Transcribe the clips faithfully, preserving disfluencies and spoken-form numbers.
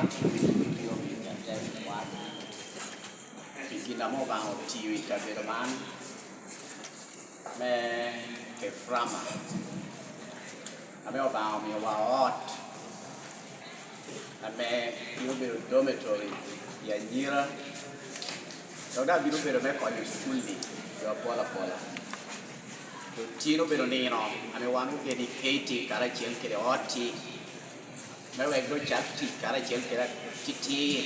Pi gin ame Obaŋa otio i kabedo man me Keframa, ame Obaŋa omiowa ot ame bino bedo dormitory i anyira, dok daŋ bino bedo me konyo cukul-li jo apol apola. Dok tin obedo nino ame wan odedicating karacel kede ot-ti, me wek doŋ cak tic karacel kede atitir,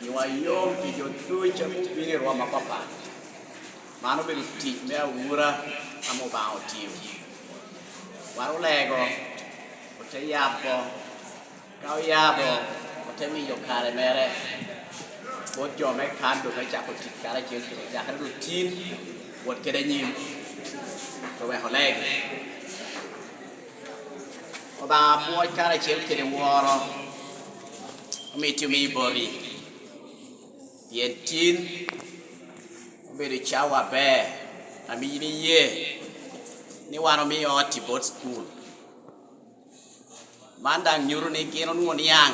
miwa yom pi jo ducu ame obino i rwom apapat. Man obedo tic me awura ame Obaŋa otio. Wan olego, ote yabo, ka oyabo, ote miyo kare mere bot jo me kan doŋ me cako tic karacel kede cakere doŋ tin, wot kede anyim, oweko lego. Obaŋa pwoc karacel kede woro omito omi boti, pien tin obedo cawa aber ame yin iye ni wan omio ot i bot cukul. Man daŋ nyuto ni gin onwoŋo niaŋ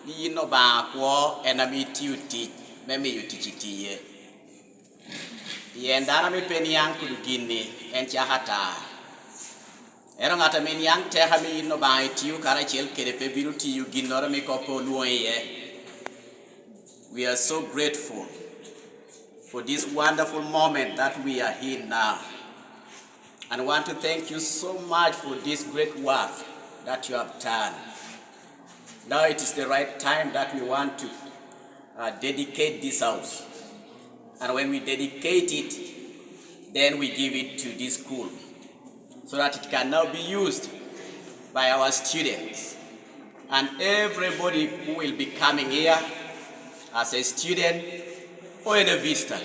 ni yin Obaŋa akwo en ame itio tic me miyo tic itiye. Pien dano ame pe niaŋ kudu gin-ni, en cako ata. Ento ŋat ame niaŋ teko ame yin Obaŋa itio karacel kede pe bino tiyo ginnoro ame kop pe olwoŋo iye. We are so grateful for this wonderful moment that we are in now. And want to thank you so much for this great work that you have done. Now it is the right time that we want to uh, dedicate this house. And when we dedicate it, then we give it to this school so that it can now be used by our students and everybody who will be coming here as a student or in a visitor.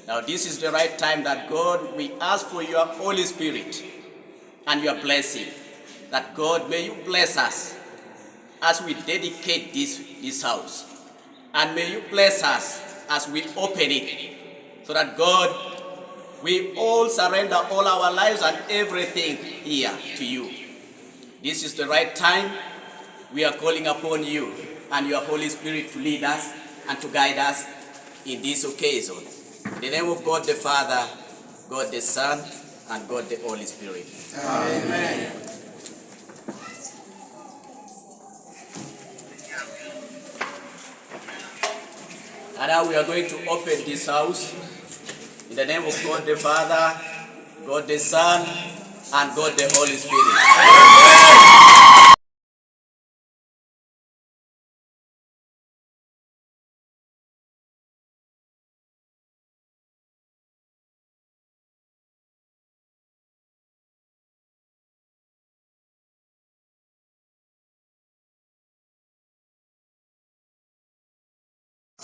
Now, this is the right time that God, we ask for your Holy Spirit and your blessing, that God, may you bless us as we dedicate this, this house. And may you bless us as we open it, so that, God, we all surrender all our lives and everything here to you. This is the right time. We are calling upon you and your Holy Spirit to lead us and to guide us in this occasion. In the name of God the Father, God the Son, and God the Holy Spirit. Amen. And now we are going to open this house in the name of God the Father, God the Son, and God the Holy Spirit.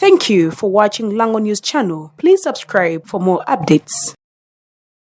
Thank you for watching Lango News Channel. Please subscribe for more updates.